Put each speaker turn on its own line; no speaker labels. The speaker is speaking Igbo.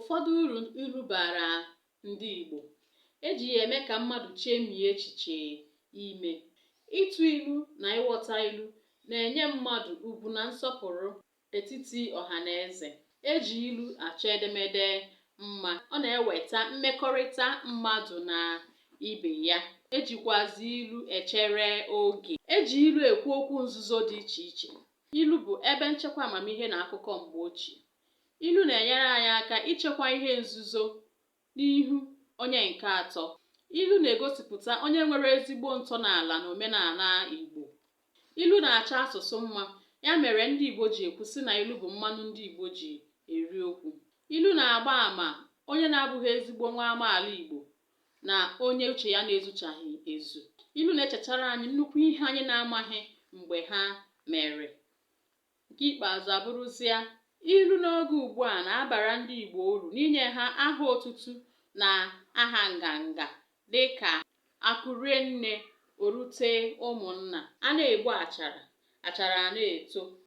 Ụfọdụ uru ilu baara ndị Igbo. E ji ya eme ka mmadụ chemie echiche ime. Ịtụ ilu na ịghọta ilu na-enye mmadụ ugwu na nsọpụrụ n'etiti ọhanaeze. E ji ilu achọ edemede mma. Ọ na-eweta mmekọrịta mmadụ na ibe ya. E jikwazị ilu echere oge. E ji ilu ekwu okwu nzuzo dị iche iche. Ilu bụ ebe nchekwa amamihe na akụkọ mgbe ochie. Ilu na-enyere anyị aka ichekwa ihe nzuzo n'ihu onye nke atọ. Ilu na-egosipụta onye nwere ezigbo ntọala na omenala Igbo. Ilu na-achọ asụsụ mma, ya mere ndị Igbo ji ekwu sị na ilu bụ mmanụ ndị Igbo ji eri okwu. Ilu na-agba ama onye na-abụghị ezigbo nwa amaala Igbo na onye uche ya na-ezuchaghị ezu. Ilu na-echetara anyị nnukwu ihe anyị na-amaghị mgbe ha mere. Nke ikpeazụ abụrụzịa, ilu n'oge ugbu a na-abara ndị Igbo uru n'inye ha aha otutu na aha nganga dịka akụ rie nne, o rute ụmụnna, a na-egbu achara, achara a na-eto.